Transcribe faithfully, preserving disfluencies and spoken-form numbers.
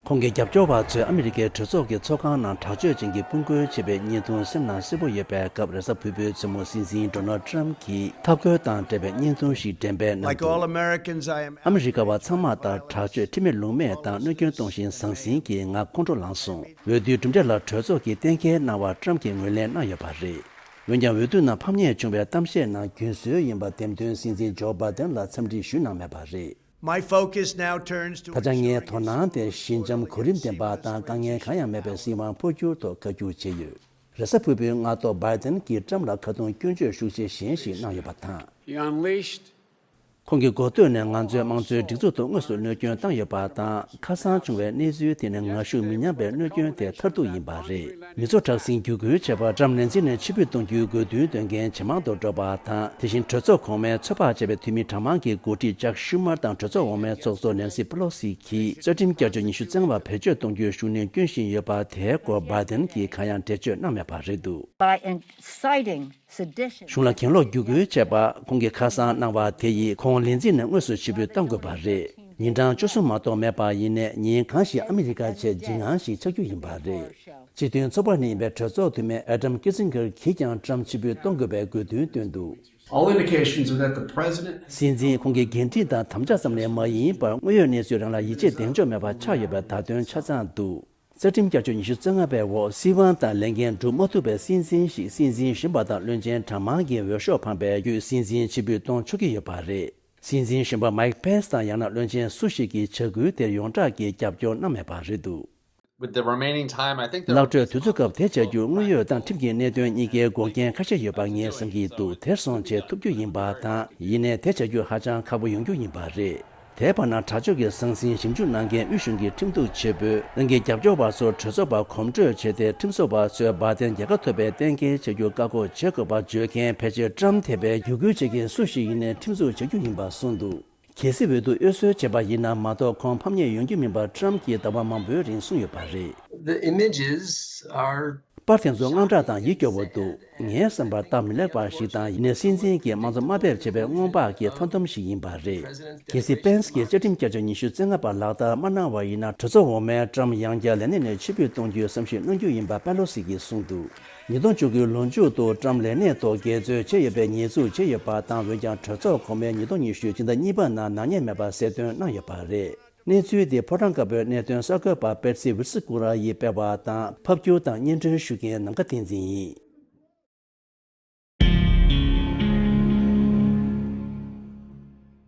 ཁོང་གི་རྒྱབ་སྐྱོར་བ་ཚོས་ཨ་མི་རི་ཀའི་གྲོས་ཚོགས་ཀྱི་ཚོགས་ཁང་ནང་དྲག་སྤྱོད་ཅན་གྱི་དཔུང་རྒོལ་བྱས་པའི་བརྙན་ཐུང་སེམས་ནང་གསལ་པོ་ཡོད་པའི་སྐབས། རེས་གཟའ་ཕུར་བུའི་མཚན་མོ་སྲིད་འཛིན་ཌོ་ནལ་ཊམ་གྱིས་འཐབ་རྒོལ་དང་འབྲེལ་བའི་བརྙན་ཐུང་ཞིག་འགྲེམས་སྤེལ་གནང་འདུག་ཨ་མི་རི་ཀ་བ་ཚང་མ་ལྟར་དྲག་སྤྱོད་ཁྲིམས་མེད་ལུགས་མེད་དང་གནོད་སྐྱོན་གཏོང་བཞིན་ཟང་ཟིང་གིས་ང་ཁོང་ཁྲོ་ལངས་སོང་། འོས་བསྡུའི་གྲུབ་འབྲས་ལ་གྲོས་ཚོགས་ཀྱིས་གཏན་འཁེལ་གནང་བར་ཊམ་གྱིས་ངོས་ལེན་གནང་ཡོད་པ་རེད། འོན་ཀྱང་། འོས་བསྡུ་ནང་ཕམ་ཉེས་བྱུང་བའི་གཏམ་བཤད་ནང་རྒྱུན་སྲོལ་ཡིན་པ་འདེམས་ཐོན་སྲིད་འཛིན་ཇོ་བྷའི་ཏན་ལ་འཚམས་འདྲི་ཞུས་གནང་མེད་པ་རེད། My focus now turns to ད་ཆ་ངའི་དོ་སྣང་དེ་ཞི་འཇམ་གོ་རིམ་ལྡན་པ་དང་དཀའ་ངལ་གང་ཡང་མེད་པའི་སྲིད་དབང་འཕོ་འགྱུར་ཐོག་བཀའ་བསྒྱུར་བྱས་ཡོད། རེས་གཟའ་ཕུར་བུའི་སྔ་ཐོག་བྷའི་ཏན་གྱིས་ཊམ་ལ་ཁ་རྡུང་སྐྱོན་བརྗོད་ཤུགས་ཆེ་གཞན་ཞིག་གནང་ཡོད་པ་དང་། He unleashed ཁོང་གིས་འགོ་སྟོད་ནས་ང་ཚོའི་དམངས་གཙོའི་སྒྲིག་འཛུགས་ཐོག་དངོས་སུ་གནོད་སྐྱོན་བཏང་ཡོད་པ་དང་། ཁ་སང་བྱུང་བའི་གནས་ཚུལ་དེ་ནི་ངར་ཤུགས་མི་ཉམས་པའི་གནོད་སྐྱོན་དེ་མཐར་ཐུག་ཡིན་པ་རེད། མི་ཚོགས་དྲག་ཟིང་བརྒྱུད་སྐུལ་བྱས་པར་ཊམ་ནན་སི་ནས་ཕྱིར་འབུད་གཏོང་རྒྱུའི་དགོས་འདུན་འདོན་མཁན་ཇེ་མང་དུ་འགྲོ་བ་དང་། དེ་བཞིན་གྲོས་ཚོགས་གོང་མའི་ཚོད་དཔག་བྱས་པའི་འཐུས་མི་གྲངས་མང་གི་འགོ་ཁྲིད་ཅག་ཤུ་མར་དང་གྲོས་ཚོགས་འོག་མའི་ཚོགས་གཙོ་ནན་སི་པེ་ལོ་སི་གིས་རྩ་ཁྲིམས་བསྐྱར་བཅོས་ཉི་ཤུ་རྩ་ལྔ་པ་བེད་སྤྱོད་གཏོང་རྒྱུའི་ཤུགས་སྣོན་སྐྱོན་བཞིན་ཡོད་པ་དེའི་སྐོར་བྷའི་ཏན་གྱིས་གང་ཡང་འགྲེལ་བརྗོད་གནང་མེད་པ་རེད་འདུག By inciting གཞུང་ལ་གྱེན་ལོག་བརྒྱུད་སྐུལ་བྱས་པ་ཁོང་གིས་ཁ་སང་གནང་བ་དེ་ཡིས་ཁོང་ལས་འཛིན་ནས་དངོས་སུ་ཕྱིར་འབུད་གཏང་དགོས་པ་རེད། ཉིན་གྲངས་བཅུ་གསུམ་མ་གཏོགས་མེད་པ་ཡིན་ནའི། ཉིན་གང་ཞིག་ཨ་མི་རི་ཀ་ཆེད་འཇིགས་དངངས་ཤིག་ཆགས་རྒྱུ་ཡིན་པ་རེད། སྤྱི་མཐུན་ཚོགས་པ་ནས་ཡིན་པའི་གྲོས་ཚོགས་འཐུས་མི་ཨེ་ཌམ་ཀི་སིན་གྷར་གྱིས་ཀྱང་ཊམ་ཕྱིར་འབུད་གཏོང་དགོས་པའི་དགོས་འདུན་བཏོན་འདུག All indications are that the president སྲིད་འཛིན་ཁོང་གི་འགན་འཁྲི་དང་དམ་བཅའ་ཙམ་ལས་མ་ཡིན་པར། དངོས་ཡོད་གནས་ཚུལ་རང་ལ་ཡིད་ཆེས་གདེང་འཇོག་མེད་པ་ཆགས་ཡོད་པ་ད་དོན་ཆ་ཚང་འདུག་རྩ་ཁྲིམས་བསྐྱར་བཅོས་ཉི་ཤུ་རྩ་ལྔ་པའི་འོག་སྲིད་དབང་དང་ལས་འགན་སྒྲུབ་མ་ཐུབ་པའི་སྲིད་འཛིན་ཞིག་སྲིད་འཛིན་གཞོན་པ་དང་བློན་ཆེན་གྲངས་མང་གི་འོས་ཤོག་འཕངས་པའི་བརྒྱུད་སྲིད་འཛིན་ཕྱིར་འབུད་གཏོང་ཆོག་གི་ཡོད་པ་རེད། སྲིད་འཛིན་གཞོན་པ་མའིག་པེན་སི་དང་ཡང་ན་བློན་ཆེན་སུ་ཞིག་གིས་བྱ་འགུལ་དེར་ཡོངས་གྲགས་ཀྱིས་རྒྱབ་སྐྱོར་གནང་མེད་པ་རེད་འདུག With the remaining time, I think the བླ་གྲོས་དུས་ཚོད་སྐབས་དེ་བྱ་རྒྱུ་དངོས་ཡོད་དང་ཁྲིམས་ཀྱི་གནད་དོན་གཉིས་ཀའི་འགོག་རྐྱེན་ཁ་ཤས་ཡོད་པ་ངས་བསམ་གྱི་འདུག་དེར་སོང་བྱེད་ཐུབ་རྒྱུ་ཡིན་པ་དང་། ཡིན་ནའི་དེ་བྱ་རྒྱུ་ཧ་ཅང་ཁག་པོ་ཡོང་རྒྱུ་ཡིན་པ་རེད། དེའི་བར་ན་དྲག་སྤྱོད་ཀྱི་ཟང་ཟིང་ཞིབ་འཇུག་གནང་མཁན་དབུས་གཞུང་གི་ཁྲིམས་གཏུག་ཆེན་པོས་རང་གི་རྒྱབ་སྐྱོར་བ་ཚོར་གྲོས་ཚོགས་པར་གོམ་བགྲོད་བྱས་ཏེ། ཁྲིམས་བཟོ་བ་ཚོས་བྷའི་ཏན་རྒྱལ་ཁ་ཐོབ་པའི་གཏན་འཁེལ་བྱ་རྒྱུ་བཀག་འགོག་བྱེད་དགོས་པ་བརྗོད་མཁན། ཕལ་ཆེར་ཊམ་དེ་བས་བརྒྱུད་སྐུལ་བྱེད་མཁན་སུ་ཞིག་ཡིན་ནའི་ཁྲིམས་འཛུགས་བྱ་རྒྱུ་ཡིན་པ་གསུངས་འདུག་གལ་སྲིད་འོས་བསྡུ་དབུས་གསོལ་བྱས་པ་ཡིན་ན་མ་གཏོགས་ཁོང་ཕམ་ཉེས་ཡོང་རྒྱུ་མིན་པར་ཊམ་གྱིས་ཟླ་བ་མང་པོའི་རིང་གསུངས་ཡོད་པ་རེད། The images are པར་དེ་ཚོ་དངངས་སྐྲག་དང་ཡིད་སྐྱོ་བོ་འདུག་ངའི་བསམ་པར་སྟབས་མི་ལེགས་པ་ཞིག་དང་། ཡིན་ནའི་སྲིད་འཛིན་གྱིས་དམངས་གཙོ་དམའ་འབེབས་བྱས་པའི་སྔོན་དཔག་གི་མཐའ་སྡོམ་ཞིག་ཡིན་པ་རེད། གལ་སྲིད་པེན་སི་གྱིས་བཅའ་ཁྲིམས་བསྐྱར་བཅོས་ཉི་ཤུ་རྩ་ལྔ་པ་ལག་བསྟར་མ་གནང་བ་ཡིན་ན། གྲོས་ཚོགས་འོག་མའི་ཊམ་ཡང་བསྐྱར་ལས་གནས་ནས་ཕྱིར་འབུད་གཏོང་རྒྱུའི་བསམ་ཤེས་གནང་རྒྱུ་ཡིན་པ་པེ་ལོ་སི་གིས་གསུངས་འདུག་ཉིས་སྟོང་བཅུ་དགུའི་ལོ་མཇུག་ཏུ་ཊམ་ལས་གནས་ཐོག་འགལ་རྩོད་བྱས་ཡོད་པའི་ཉེས་འཛུགས་བྱས་ཡོད་པ་དང་། འོན་ཀྱང་གྲོས་ཚོགས་གོང་མའི་ཉིས་སྟོང་ཉི་ཤུ་སྤྱི་ཟླ་གཉིས་པ་ནང་ནག་ཉེས་མེད་པར་གསལ་སྟོན་གནང་ཡོད་པ་རེད། གནས་ཚུལ་འདི་ཕོ་བྲང་དཀར་པོའི་གནད་དོན་གསར་འགོད་པ་པེ་ཚི་ཝི་སི་ཀུ་ར་ཡིས་སྤེལ་བ་དང་། ཕབ་སྒྱུར་དང་སྙན་སྒྲོན་ཞུ་མཁན་ནམ་མཁའ་བསྟན་འཛིན་ཡིན།